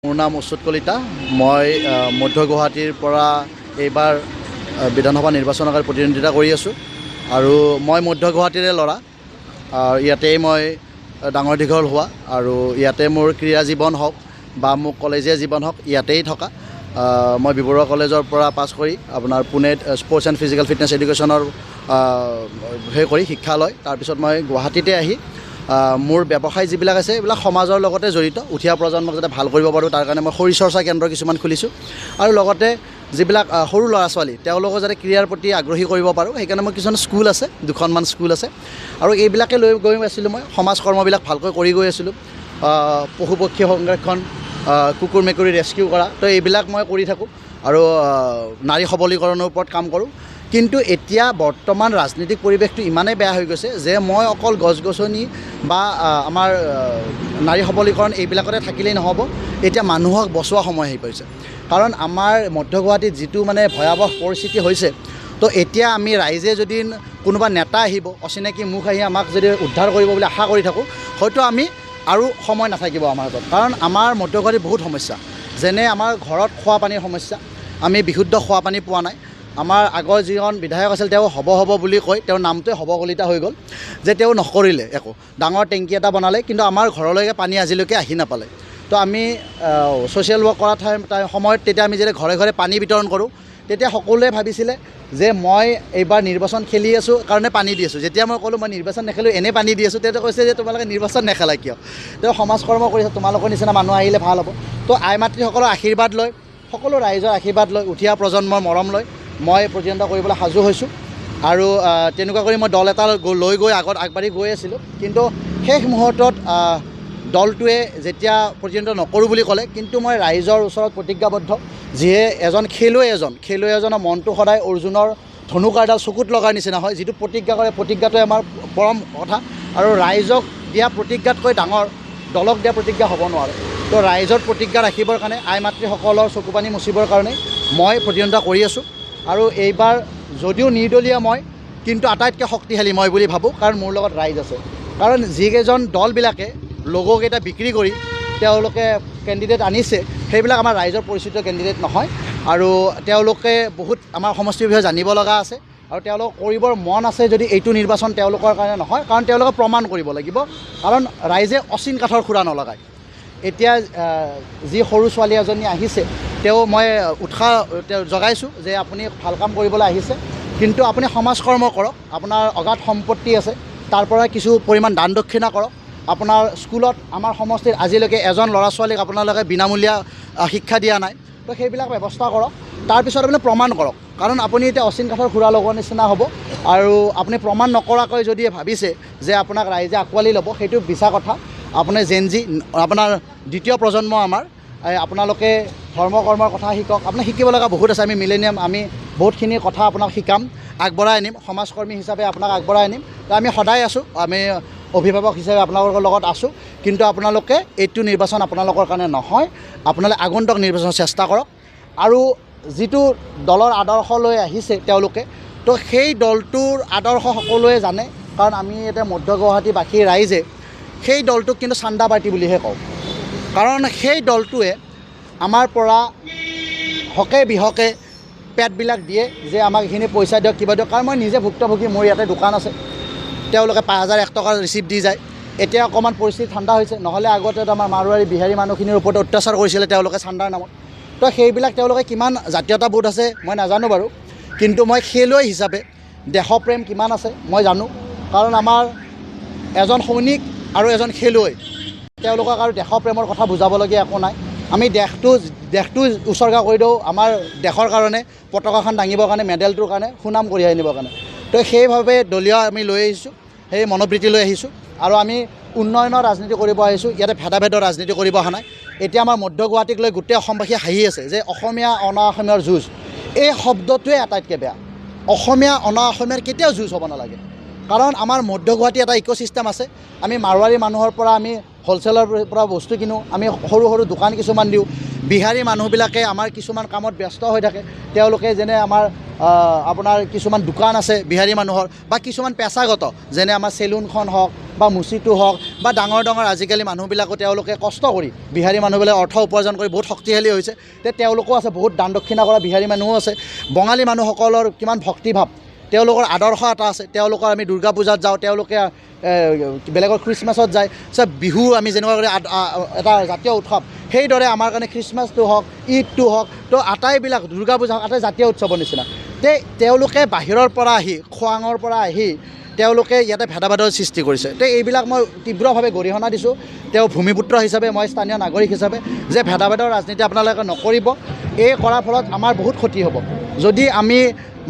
মোৰ নাম অচ্যুত কলিতা। মই মধ্য গুৱাহাটীৰ পৰা এইবাৰ বিধানসভা নিৰ্বাচনৰ কাৰণে প্ৰতিদ্বন্দ্বিতা কৰি আছোঁ আৰু মই মধ্য গুৱাহাটীৰে ল'ৰা। ইয়াতেই মই ডাঙৰ দীঘল হোৱা আৰু ইয়াতে মোৰ ক্ৰীড়া জীৱন হওক বা মোৰ কলেজীয়া জীৱন হওক ইয়াতেই থকা। মই বি বৰুৱা কলেজৰ পৰা পাছ কৰি আপোনাৰ পুনেত স্পৰ্টছ এণ্ড ফিজিকেল ফিটনেছ এডুকেশ্যনৰ সেই কৰি শিক্ষা লয়। তাৰপিছত মই গুৱাহাটীতে আহি মোৰ ব্যৱসায় যিবিলাক আছে এইবিলাক সমাজৰ লগতে জড়িত, উঠি অহা প্ৰজন্মক যাতে ভাল কৰিব পাৰোঁ তাৰ কাৰণে মই শৰীৰ চৰ্চা কেন্দ্ৰ কিছুমান খুলিছোঁ আৰু লগতে যিবিলাক সৰু ল'ৰা ছোৱালী তেওঁলোকক যাতে ক্ৰীড়াৰ প্ৰতি আগ্ৰহী কৰিব পাৰোঁ সেইকাৰণে মই কিছুমান স্কুল আছে, দুখনমান স্কুল আছে আৰু এইবিলাকে লৈ গৈ আছিলোঁ। মই সমাজ কৰ্মবিলাক ভালকৈ কৰি গৈ আছিলোঁ, পশু পক্ষী সংৰক্ষণ, কুকুৰ মেকুৰী ৰেস্কিউ কৰা, তো এইবিলাক মই কৰি থাকোঁ আৰু নাৰী সবলীকৰণৰ ওপৰত কাম কৰোঁ। কিন্তু এতিয়া বৰ্তমান ৰাজনৈতিক পৰিৱেশটো ইমানেই বেয়া হৈ গৈছে যে মই অকল গছ গছনি বা আমাৰ নাৰী সবলীকৰণ এইবিলাকতে থাকিলেই নহ'ব, এতিয়া মানুহক বচোৱা সময় আহি পৰিছে। কাৰণ আমাৰ মধ্য গুৱাহাটীত যিটো মানে ভয়াৱহ পৰিস্থিতি হৈছে, তো এতিয়া আমি ৰাইজে যদি কোনোবা নেতা আহিব, অচিনাকি মুখ আহি আমাক যদি উদ্ধাৰ কৰিব বুলি আশা কৰি থাকোঁ, হয়তো আমি আৰু সময় নাথাকিব আমাৰ হাতত। কাৰণ আমাৰ মধ্য গুৱাহাটীত বহুত সমস্যা, যেনে আমাৰ ঘৰত খোৱা পানীৰ সমস্যা, আমি বিশুদ্ধ খোৱা পানী পোৱা নাই। আমাৰ আগৰ যিজন বিধায়ক আছিল তেওঁ হ'ব হ'ব বুলি কৈ তেওঁৰ নামটোৱে হ'ব কলিতা হৈ গ'ল, যে তেওঁ নকৰিলে একো, ডাঙৰ টেংকি এটা বনালে কিন্তু আমাৰ ঘৰলৈকে পানী আজিলৈকে আহি নাপালে। তো আমি ছ'চিয়েল ৱৰ্ক কৰা সময়ত তেতিয়া আমি যেতিয়া ঘৰে ঘৰে পানী বিতৰণ কৰোঁ তেতিয়া সকলোৱে ভাবিছিলে যে মই এইবাৰ নিৰ্বাচন খেলি আছোঁ কাৰণে পানী দি আছোঁ। যেতিয়া মই ক'লোঁ মই নিৰ্বাচন নেখেলোঁ এনেই পানী দি আছোঁ, তেতিয়া কৈছে যে তোমালোকে নিৰ্বাচন নেখেলা কিয়, তেওঁ সমাজকৰ্ম কৰিছে, তোমালোকৰ নিচিনা মানুহ আহিলে ভাল হ'ব। তো আই মাতৃসকলৰ আশীৰ্বাদ লৈ, সকলো ৰাইজৰ আশীৰ্বাদ লৈ, উঠি অহা প্ৰজন্মৰ মৰম লৈ মই প্ৰতিদ্বন্দ্বিতা কৰিবলৈ সাজু হৈছোঁ আৰু তেনেকুৱা কৰি মই দল এটা লৈ গৈ আগত আগবাঢ়ি গৈ আছিলোঁ। কিন্তু শেষ মুহূৰ্তত দলটোৱে যেতিয়া প্ৰতিদ্বন্দ্বিতা নকৰোঁ বুলি ক'লে, কিন্তু মই ৰাইজৰ ওচৰত প্ৰতিজ্ঞাবদ্ধ, যিয়ে এজন খেলুৱৈ এজনৰ মনটো সদায় অৰ্জুনৰ ধনুকাঁড়ডাল চকুত লগাৰ নিচিনা হয়, যিটো প্ৰতিজ্ঞা কৰে প্ৰতিজ্ঞাটোৱে আমাৰ পৰম কথা আৰু ৰাইজক দিয়া প্ৰতিজ্ঞাতকৈ ডাঙৰ দলক দিয়া প্ৰতিজ্ঞা হ'ব নোৱাৰে। তো ৰাইজৰ প্ৰতিজ্ঞা ৰাখিবৰ কাৰণে, আই মাতৃসকলৰ চকু পানী মুচিবৰ কাৰণে মই প্ৰতিদ্বন্দ্বিতা কৰি আছোঁ। আৰু এইবাৰ যদিও নিৰ্দলীয় মই, কিন্তু আটাইতকৈ শক্তিশালী মই বুলি ভাবোঁ, কাৰণ মোৰ লগত ৰাইজ আছে। কাৰণ যিকেইজন দলবিলাকে লগ'কেইটা বিক্ৰী কৰি তেওঁলোকে কেণ্ডিডেট আনিছে, সেইবিলাক আমাৰ ৰাইজৰ পৰিচিত কেণ্ডিডেট নহয় আৰু তেওঁলোকে বহুত আমাৰ সমষ্টিৰ বিষয়ে জানিব লগা আছে আৰু তেওঁলোক কৰিবৰ মন আছে যদি এইটো নিৰ্বাচন তেওঁলোকৰ কাৰণে নহয়, কাৰণ তেওঁলোকে প্ৰমাণ কৰিব লাগিব। কাৰণ ৰাইজে অচিন কাঠৰ খুৰা নলগায়। এতিয়া যি সৰু ছোৱালী এজনী আহিছে, তেওঁ মই উৎসাহ তেওঁ জগাইছোঁ যে আপুনি ভাল কাম কৰিবলৈ আহিছে, কিন্তু আপুনি সমাজকৰ্ম কৰক, আপোনাৰ অগাধ সম্পত্তি আছে তাৰ পৰা কিছু পৰিমাণ দান দক্ষিণা কৰক। আপোনাৰ স্কুলত আমাৰ সমষ্টিত আজিলৈকে এজন ল'ৰা ছোৱালীক আপোনালোকে বিনামূলীয়া শিক্ষা দিয়া নাই, তো সেইবিলাক ব্যৱস্থা কৰক। তাৰপিছত আপুনি প্ৰমাণ কৰক, কাৰণ আপুনি এতিয়া অচিন কাঠৰ খুৰা লগোৱাৰ নিচিনা হ'ব আৰু আপুনি প্ৰমাণ নকৰাকৈ যদি ভাবিছে যে আপোনাক ৰাইজে আঁকোৱালি ল'ব, সেইটো মিছা কথা। আপুনি জেনজি, আপোনাৰ দ্বিতীয় প্ৰজন্ম আমাৰ, আপোনালোকে ধৰ্ম কৰ্মৰ কথা শিকক, আপুনি শিকিব লগা বহুত আছে। আমি মিলেনিয়াম, আমি বহুতখিনি কথা আপোনাক শিকাম, আগবঢ়াই আনিম, সমাজকৰ্মী হিচাপে আপোনাক আগবঢ়াই আনিম। তো আমি সদায় আছোঁ, আমি অভিভাৱক হিচাপে আপোনালোকৰ লগত আছোঁ, কিন্তু আপোনালোকে এইটো নিৰ্বাচন আপোনালোকৰ কাৰণে নহয়, আপোনালোকে আগন্তুক নিৰ্বাচনৰ চেষ্টা কৰক। আৰু যিটো দলৰ আদৰ্শ লৈ আহিছে তেওঁলোকে, তো সেই দলটোৰ আদৰ্শ সকলোৱে জানে, কাৰণ আমি এতিয়া মধ্য গুৱাহাটীবাসী ৰাইজে সেই দলটোক কিন্তু চান্দা পাৰ্টি বুলিহে কওঁ। কাৰণ সেই দলটোৱে আমাৰ পৰা হকে বিহকে পেটবিলাক দিয়ে যে আমাক এইখিনি পইচা দিয়ক, কিবা দিয়ক। কাৰণ মই নিজে ভুক্তভোগী, মোৰ ইয়াতে দোকান আছে, তেওঁলোকে 5001 টকাৰ ৰিচিপ্ট দি যায়। এতিয়া অকণমান পৰিস্থিতি ঠাণ্ডা হৈছে, নহ'লে আগতে আমাৰ মাৰোৱাৰী বিহাৰী মানুহখিনিৰ ওপৰত অত্যাচাৰ কৰিছিলে তেওঁলোকে চান্দাৰ নামত। তো সেইবিলাক তেওঁলোকে কিমান জাতীয়তাবোধ আছে মই নাজানো বাৰু, কিন্তু মই খেলুৱৈ হিচাপে দেশপ্ৰেম কিমান আছে মই জানো। কাৰণ আমাৰ এজন সৈনিক আৰু এজন খেলুৱৈ, তেওঁলোকক আৰু দেশপ্ৰেমৰ কথা বুজাবলগীয়া একো নাই। আমি দেশটো উছৰ্গা কৰি দিওঁ আমাৰ দেশৰ কাৰণে, পতাকাখন দাঙিবৰ কাৰণে, মেডেলটোৰ কাৰণে, সুনাম কঢ়িয়াই আনিবৰ কাৰণে। তো সেইভাৱে দলীয় আমি লৈ আহিছোঁ, সেই মনোবৃত্তি লৈ আহিছোঁ আৰু আমি উন্নয়নৰ ৰাজনীতি কৰিব আহিছোঁ, ইয়াতে ভেদাভেদৰ ৰাজনীতি কৰিব অহা নাই। এতিয়া আমাৰ মধ্য গুৱাহাটীক লৈ গোটেই অসমবাসীয়ে হাঁহি আছে যে অসমীয়া অনা অসমীয়াৰ যুঁজ, এই শব্দটোৱে আটাইতকৈ বেয়া। অসমীয়া অনা অসমীয়াৰ কেতিয়াও যুঁজ হ'ব নালাগে, কাৰণ আমাৰ মধ্য গুৱাহাটী এটা ইক'ছিষ্টেম আছে। আমি মাৰোৱাৰী মানুহৰ পৰা আমি হ'লচেলৰ পৰা বস্তু কিনো, আমি সৰু সৰু দোকান কিছুমান দিওঁ। বিহাৰী মানুহবিলাকে আমাৰ কিছুমান কামত ব্যস্ত হৈ থাকে, তেওঁলোকে যেনে আমাৰ আপোনাৰ কিছুমান দোকান আছে বিহাৰী মানুহৰ, বা কিছুমান পেচাগত, যেনে আমাৰ চেলুনখন হওক বা মুচিটো হওক, বা ডাঙৰ ডাঙৰ আজিকালি মানুহবিলাকো তেওঁলোকে কষ্ট কৰি বিহাৰী মানুহবিলাকে অৰ্থ উপাৰ্জন কৰি বহুত শক্তিশালী হৈছে, তে তেওঁলোকো আছে, বহুত দান দক্ষিণা কৰা বিহাৰী মানুহো আছে। বঙালী মানুহসকলৰ কিমান ভক্তিভাৱ, তেওঁলোকৰ আদৰ্শ এটা আছে, তেওঁলোকৰ আমি দুৰ্গা পূজাত যাওঁ, তেওঁলোকে বেলেগৰ খ্ৰীষ্টমাছত যায়। বিহু আমি যেনেকুৱা কৰি এটা জাতীয় উৎসৱ, সেইদৰে আমাৰ কাৰণে খ্ৰীষ্টমাছটো হওক, ঈদটো হওক, তো আটাইবিলাক দুৰ্গা পূজা হওক, আটাই জাতীয় উৎসৱৰ নিচিনা। তে তেওঁলোকে বাহিৰৰ পৰা আহি, খোৱাঙৰ পৰা আহি তেওঁলোকে ইয়াতে ভেদাভেদৰ সৃষ্টি কৰিছে। তে এইবিলাক মই তীব্ৰভাৱে গৰিহণা দিছোঁ। তেওঁ ভূমিপুত্ৰ হিচাপে, মই স্থানীয় নাগৰিক হিচাপে, যে ভেদাভেদৰ ৰাজনীতি আপোনালোকে নকৰিব। এই কৰাৰ ফলত আমাৰ বহুত ক্ষতি হ'ব। যদি আমি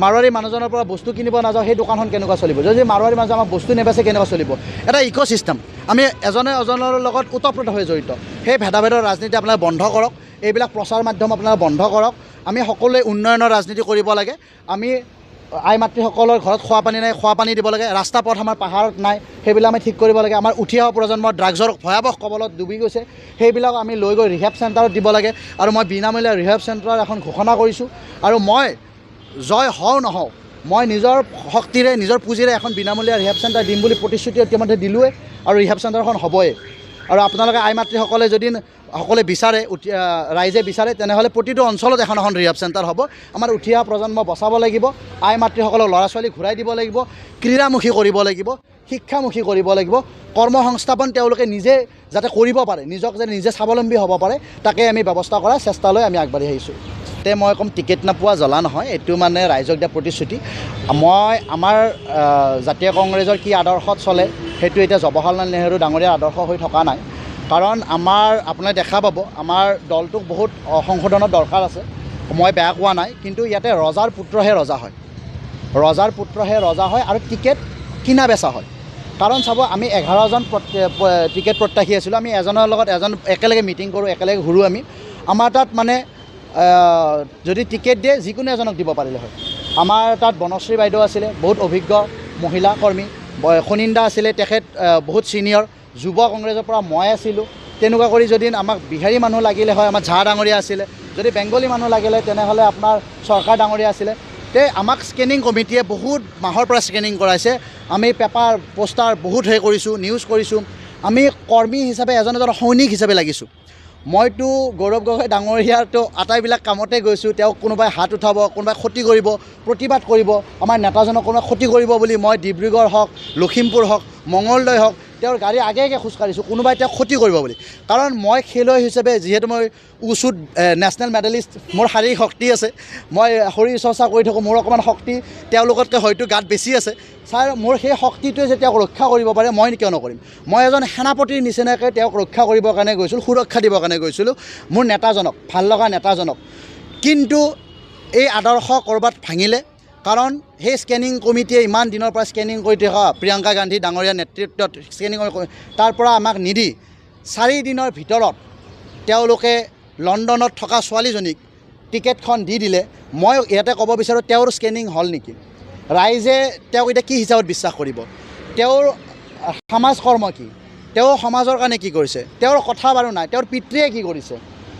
মাৰোৱাৰী মানুহজনৰ পৰা বস্তু কিনিব নাযাওঁ, সেই দোকানখন কেনেকুৱা চলিব? যদি মাৰোৱাৰী মানুহে আমাক বস্তু নেবেচে, কেনেকুৱা চলিব? এটা ইক'ছিষ্টেম, আমি এজনে এজনৰ লগত ওতঃপ্ৰোতভাৱে জড়িত। সেই ভেদাভেদৰ ৰাজনীতি আপোনালোকে বন্ধ কৰক, এইবিলাক প্ৰচাৰ মাধ্যম আপোনালোকে বন্ধ কৰক। আমি সকলোৱে উন্নয়নৰ ৰাজনীতি কৰিব লাগে। আমি আই মাতৃসকলৰ ঘৰত খোৱা পানী নাই, খোৱা পানী দিব লাগে। ৰাস্তা পথ আমাৰ পাহাৰত নাই, সেইবিলাক আমি ঠিক কৰিব লাগে। আমাৰ উঠি অহা প্ৰজন্ম ড্ৰাগছৰ ভয়াৱহ কবলত ডুবি গৈছে, সেইবিলাক আমি লৈ গৈ ৰিহেব চেণ্টাৰত দিব লাগে। আৰু মই বিনামূলীয়া ৰিহেব চেণ্টাৰ এখন ঘোষণা কৰিছোঁ। আৰু মই জয় হওঁ নহওঁ, মই নিজৰ শক্তিৰে, নিজৰ পুঁজিৰে এখন বিনামূলীয়া ৰিহেব চেণ্টাৰ দিম বুলি প্ৰতিশ্ৰুতি ইতিমধ্যে দিলোঁৱেই, আৰু ৰিহেব চেণ্টাৰখন হ'বই। আৰু আপোনালোকে আই মাতৃসকলে যদি সকলোৱে বিচাৰে, উঠি ৰাইজে বিচাৰে, তেনেহ'লে প্ৰতিটো অঞ্চলত এখন এখন ৰিহেব চেণ্টাৰ হ'ব। আমাৰ উঠি অহা প্ৰজন্ম বচাব লাগিব, আই মাতৃসকলক ল'ৰা ছোৱালী ঘূৰাই দিব লাগিব, ক্ৰীড়ামুখী কৰিব লাগিব, শিক্ষামুখী কৰিব লাগিব, কৰ্মসংস্থাপন তেওঁলোকে নিজে যাতে কৰিব পাৰে, নিজক যাতে নিজে স্বাৱলম্বী হ'ব পাৰে, তাকে আমি ব্যৱস্থা কৰাৰ চেষ্টা লৈ আমি আগবাঢ়ি আহিছোঁ। তে মই ক'ম টিকেট নাপোৱা জ্বলা নহয়, এইটো মানে ৰাইজক দিয়া প্ৰতিশ্ৰুতি। মই আমাৰ জাতীয় কংগ্ৰেছৰ কি আদৰ্শত চলে সেইটো এতিয়া জৱাহৰলাল নেহৰু ডাঙৰীয়াৰ আদৰ্শ হৈ থকা নাই। কাৰণ আমাৰ আপোনালোকে দেখা পাব আমাৰ দলটোক বহুত সংশোধনৰ দৰকাৰ আছে, মই বেয়া কোৱা নাই, কিন্তু ইয়াতে ৰজাৰ পুত্ৰহে ৰজা হয়, ৰজাৰ পুত্ৰহে ৰজা হয় আৰু টিকেট কিনা বেচা হয়। কাৰণ চাব, আমি 11জন টিকেট প্ৰত্যাশী আছিলোঁ, আমি এজনৰ লগত এজন একেলগে মিটিং কৰোঁ, একেলগে ঘূৰোঁ। আমি আমাৰ তাত মানে যদি টিকেট দিয়ে যিকোনো এজনক দিব পাৰিলে হয়। আমাৰ তাত বনশ্ৰী বাইদেউ আছিলে, বহুত অভিজ্ঞ মহিলা কৰ্মী, খনিন্দা আছিলে, তেখেত বহুত ছিনিয়ৰ, যুৱ কংগ্ৰেছৰ পৰা মই আছিলোঁ। তেনেকুৱা কৰি যদি আমাক বিহাৰী মানুহ লাগিলে হয়, আমাৰ ঝা ডাঙৰীয়া আছিলে, যদি বেংগলী মানুহ লাগিলে তেনেহ'লে আপোনাৰ চৰকাৰ ডাঙৰীয়া আছিলে। তে আমাক স্কেনিং কমিটিয়ে বহুত মাহৰ পৰা স্কেনিং কৰাইছে, আমি পেপাৰ পোষ্টাৰ বহুত হেৰি কৰিছোঁ, নিউজ কৰিছোঁ। আমি কৰ্মী হিচাপে এজন এজন সৈনিক হিচাপে লাগিছোঁ। মইতো গৌৰৱ গগৈ ডাঙৰীয়াৰতো আটাইবিলাক কামতে গৈছোঁ, তেওঁক কোনোবাই হাত উঠাব, কোনোবাই ক্ষতি কৰিব, প্ৰতিবাদ কৰিব, আমাৰ নেতাজনক কোনোবাই ক্ষতি কৰিব বুলি মই ডিব্ৰুগড় হওক, লখিমপুৰ হওক, মঙলদৈ হওক, তেওঁৰ গাড়ী আগে আগে খোজকাঢ়িছোঁ, কোনোবাই তেওঁক ক্ষতি কৰিব বুলি। কাৰণ মই খেলুৱৈ হিচাপে যিহেতু মই উচুত নেশ্যনেল মেডেলিষ্ট, মোৰ শাৰীৰিক শক্তি আছে, মই শৰীৰ চৰ্চা কৰি থাকোঁ, মোৰ অকণমান শক্তি তেওঁলোকতকৈ হয়তো গাত বেছি আছে। ছাৰ, মোৰ সেই শক্তিটোৱে যে তেওঁক ৰক্ষা কৰিব পাৰে, মই কিয় নকৰিম? মই এজন সেনাপতিৰ নিচিনাকৈ তেওঁক ৰক্ষা কৰিবৰ কাৰণে গৈছিলোঁ, সুৰক্ষা দিবৰ কাৰণে গৈছিলোঁ মোৰ নেতাজনক, ভাল লগা নেতাজনক। কিন্তু এই আদৰ্শ ক'ৰবাত ভাঙিলে, কাৰণ সেই স্কেনিং কমিটিয়ে ইমান দিনৰ পৰা স্কেনিং কৰি থকা প্ৰিয়ংকা গান্ধী ডাঙৰীয়াৰ নেতৃত্বত স্কেনিং তাৰ পৰা আমাক নিদি 4 দিনৰ ভিতৰত তেওঁলোকে লণ্ডনত থকা ছোৱালীজনীক টিকেটখন দি দিলে। মই ইয়াতে ক'ব বিচাৰোঁ, তেওঁৰ স্কেনিং হ'ল নেকি? ৰাইজে তেওঁক এতিয়া কি হিচাপত বিশ্বাস কৰিব? তেওঁৰ সমাজকৰ্ম কি? তেওঁ সমাজৰ কাৰণে কি কৰিছে? তেওঁৰ কথা বাৰু নাই, তেওঁৰ পিতৃয়ে কি কৰিছে?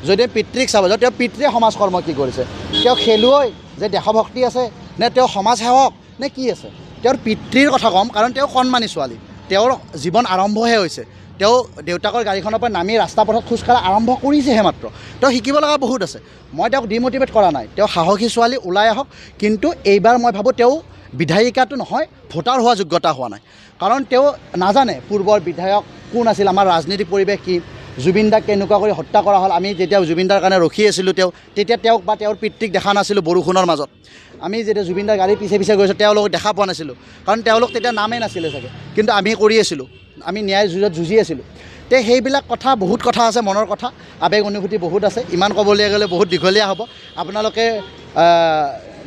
যদি পিতৃক চাব যাওঁ, তেওঁৰ পিতৃয়ে সমাজকৰ্ম কি কৰিছে? তেওঁ খেলুৱৈ যে দেশভক্তি আছে নে তেওঁ সমাজসেৱক নে কি আছে? তেওঁৰ পিতৃৰ কথা ক'ম, কাৰণ তেওঁ কণমানি ছোৱালী, তেওঁৰ জীৱন আৰম্ভহে হৈছে, তেওঁ দেউতাকৰ গাড়ীখনৰ পৰা নামি ৰাস্তা পথত খোজকঢ়া আৰম্ভ কৰিছেহে মাত্ৰ, তেওঁ শিকিব লগা বহুত আছে। মই তেওঁক ডিমটিভেট কৰা নাই, তেওঁ সাহসী ছোৱালী, ওলাই আহক। কিন্তু এইবাৰ মই ভাবোঁ তেওঁ বিধায়িকাটো নহয়, ভোটাৰ হোৱা যোগ্যতা হোৱা নাই, কাৰণ তেওঁ নাজানে পূৰ্বৰ বিধায়ক কোন আছিল, আমাৰ ৰাজনৈতিক পৰিৱেশ কি, জুবিন দাক কেনেকুৱা কৰি হত্যা কৰা হ'ল। আমি যেতিয়া জুবিন দাৰ কাৰণে ৰখি আছিলোঁ তেওঁ, তেতিয়া তেওঁক বা তেওঁৰ পিতৃক দেখা নাছিলোঁ বৰষুণৰ মাজত। আমি যেতিয়া জুবিন দাৰ গাড়ীৰ পিছে পিছে গৈছোঁ, তেওঁলোকক দেখা পোৱা নাছিলোঁ, কাৰণ তেওঁলোক তেতিয়া নামেই নাছিলে চাগে, কিন্তু আমি কৰি আছিলোঁ, আমি ন্যায় যুঁজত যুঁজি আছিলোঁ। তে সেইবিলাক কথা, বহুত কথা আছে, মনৰ কথা, আৱেগ অনুভূতি বহুত আছে, ইমান ক'বলৈ গ'লে বহুত দীঘলীয়া হ'ব। আপোনালোকে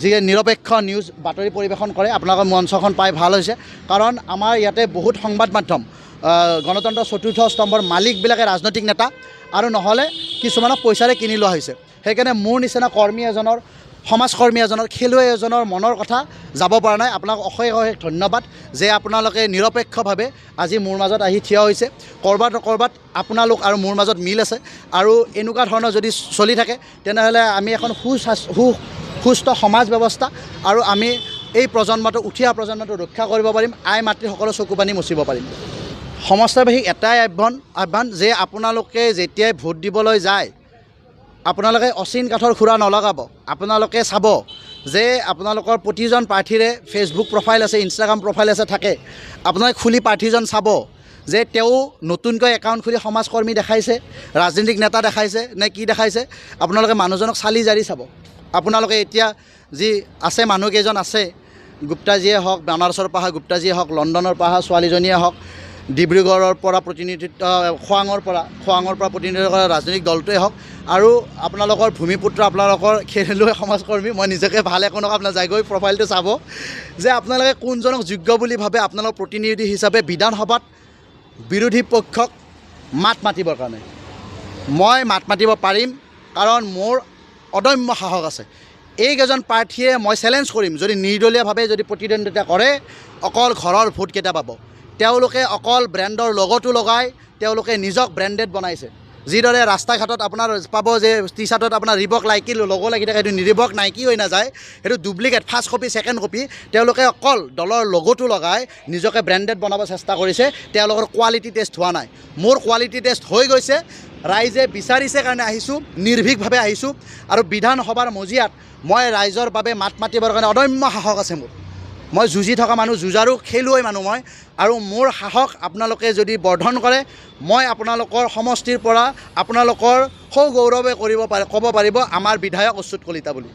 যি নিৰপেক্ষ নিউজ বাতৰি পৰিৱেশন কৰে, আপোনালোকৰ মঞ্চখন পাই ভাল হৈছে, কাৰণ আমাৰ ইয়াতে বহুত সংবাদ মাধ্যম, গণতন্ত্ৰৰ চতুৰ্থ স্তম্ভৰ মালিকবিলাকে ৰাজনৈতিক নেতা, আৰু নহ'লে কিছুমানক পইচাৰে কিনি লোৱা হৈছে। সেইকাৰণে মোৰ নিচিনা কৰ্মী এজনৰ, সমাজকৰ্মী এজনৰ, খেলুৱৈ এজনৰ মনৰ কথা যাব পৰা নাই। আপোনাক অশেষ অশেষ ধন্যবাদ যে আপোনালোকে নিৰপেক্ষভাৱে আজি মোৰ মাজত আহি থিয় হৈছে। ক'ৰবাত ক'ৰবাত আপোনালোক আৰু মোৰ মাজত মিল আছে, আৰু এনেকুৱা ধৰণৰ যদি চলি থাকে তেনেহ'লে আমি এখন সুস্থ সমাজ ব্যৱস্থা, আৰু আমি এই প্ৰজন্মটো, উঠি অহা প্ৰজন্মটো ৰক্ষা কৰিব পাৰিম, আই মাতৃসকলৰ চকু পানী মচিব পাৰিম। সমষ্টিবাসীক এটাই আহ্বান যে আপোনালোকে যেতিয়াই ভোট দিবলৈ যায় আপোনালোকে অচিন কাঠৰ খুৰা নলগাব। আপোনালোকে চাব যে আপোনালোকৰ প্ৰতিজন প্ৰাৰ্থীৰে ফেচবুক প্ৰফাইল আছে, ইনষ্টাগ্ৰাম প্ৰফাইল আছে, থাকে। আপোনালোকে খুলি প্ৰাৰ্থীজন চাব যে তেওঁ নতুনকৈ একাউণ্ট খুলি সমাজকৰ্মী দেখাইছে, ৰাজনৈতিক নেতা দেখাইছে নে কি দেখাইছে। আপোনালোকে মানুহজনক চালি জাৰি চাব। আপোনালোকে এতিয়া যি আছে মানুহকেইজন আছে, গুপ্তাজীয়ে হওক, বেনাৰসৰ পৰা অহা গুপ্তাজীয়ে হওক, লণ্ডনৰ পৰা অহা ছোৱালীজনীয়ে হওক, ডিব্ৰুগড়ৰ পৰা প্ৰতিনিধিত্ব, খোৱাঙৰ পৰা প্ৰতিনিধিত্ব কৰা ৰাজনৈতিক দলটোৱে হওক, আৰু আপোনালোকৰ ভূমিপুত্ৰ, আপোনালোকৰ খেলুৱৈ সমাজকৰ্মী, মই নিজকে ভাল একো নকওঁ, আপোনাৰ যাই গৈ প্ৰফাইলটো চাব যে আপোনালোকে কোনজনক যোগ্য বুলি ভাবে আপোনালোকৰ প্ৰতিনিধি হিচাপে বিধানসভাত বিৰোধী পক্ষক মাত মাতিবৰ কাৰণে। মই মাত মাতিব পাৰিম, কাৰণ মোৰ অদম্য সাহস আছে। এইকেইজন প্ৰাৰ্থীয়ে মই চেলেঞ্জ কৰিম, যদি নিৰ্দলীয়ভাৱে যদি প্ৰতিদ্বন্দ্বিতা কৰে অকল ঘৰৰ ভোটকেইটা পাব। তেওঁলোকে অকল ব্ৰেণ্ডৰ লগতো লগাই তেওঁলোকে নিজক ব্ৰেণ্ডেড বনাইছে। যিদৰে ৰাস্তা ঘাটত আপোনাৰ পাব যে টি চাৰ্টত আপোনাৰ ৰিবক লাইকি লগো লাগি থাকে, সেইটো ৰিবক নাইকি হৈ নাযায়, সেইটো duplicate, first copy, second copy. তেওঁলোকে অকল দলৰ লগতো লগাই নিজকে ব্ৰেণ্ডেড বনাব চেষ্টা কৰিছে। তেওঁলোকৰ কোৱালিটি টেষ্ট হোৱা নাই। মোৰ কোৱালিটি টেষ্ট হৈ গৈছে, ৰাইজে বিচাৰিছে কাৰণে আহিছোঁ, নিৰ্ভীকভাৱে আহিছোঁ, আৰু বিধানসভাৰ মজিয়াত মই ৰাইজৰ বাবে মাত মাতিবৰ কাৰণে অদম্য সাহস আছে মোৰ। মই যুঁজি থকা মানুহ, যুঁজাৰু খেলুৱৈ মানুহ মই, আৰু মোৰ সাহস আপোনালোকে যদি বৰ্ধন কৰে, মই আপোনালোকৰ সমষ্টিৰ পৰা আপোনালোকৰ সৌগৌৰৱে কৰিব পাৰে, ক'ব পাৰিব আমাৰ বিধায়ক অচ্যুত কলিতা বুলি।